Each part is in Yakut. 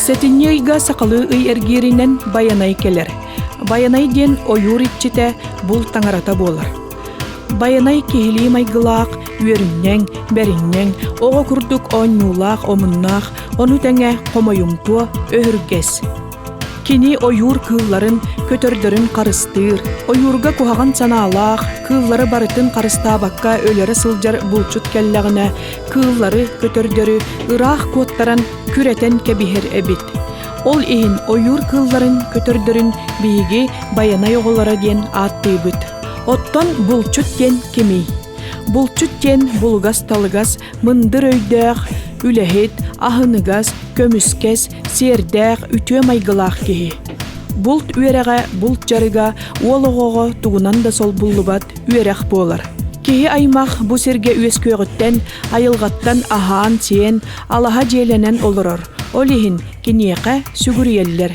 Сэтинньи ыйга сахалыы ый эргииринэн Байанай кэлэр. Байанай диэн ойуур иччитэ, булт таҥарата буолар. Байанай киһилии майгылаах, үөрүнньэҥ, бэринньэҥ, оҕо курдук оонньуулаах, омуннаах, ону тэҥэ хомойумтуо, өһүргэс. Кини ойуур кыылларын, көтөрдөрүн харыстыыр, ойуурга куһаҕан санаалаах, кыыллары барытын харыстаабакка өлөрө сылдьар булчут кэллэҕинэ, кыыллары, көтөрдөрү ыраах куоттаран күрэтэн кэбиһэр эбит. Ол иһин ойуур кыылларын, көтөрдөрүн биһиги Байанай оҕолоро диэн ааттыыбыт. Оттон булчут диэн кимий? Булчут диэн булугас-талыгас, мындыр өйдөөх, үлэһит, аһыныгас, көмүскэс, сиэрдээх, үтүө майгылаах киһи. Булт үөрэҕэ, булт дьарыга уол оҕоҕо тугунан да солбуллубат үөрэх буолар. Киһи аймах бу сиргэ үөскүөҕүттэн, айылҕаттан аһаан-сиэн, алаһа дьиэлэнэн олорор. Ол иһин киниэхэ сүгүрүйэллэр.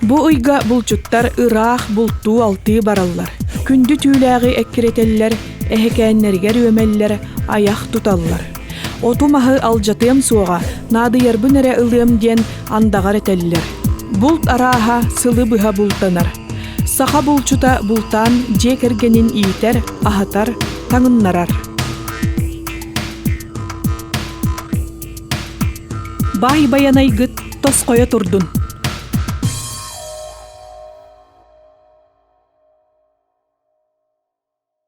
Бу ыйга булчуттар ыраах бултуу-алтыы бараллар. Күндү түүлээҕи эккирэтэллэр, эһэкээннэригэр үөмэллэр, айах туталлар. Оту-маһы алдьатыам суоҕа, наадыйарбын эрэ ылыам диэн андаҕар этэллэр. Булт арааһа сылы быһа бултанар. Саха булчута бултаан дьиэ кэргэнин иитэр, аһатар, таҥыннарар. Баай Байанайгыт тосхойо турдун!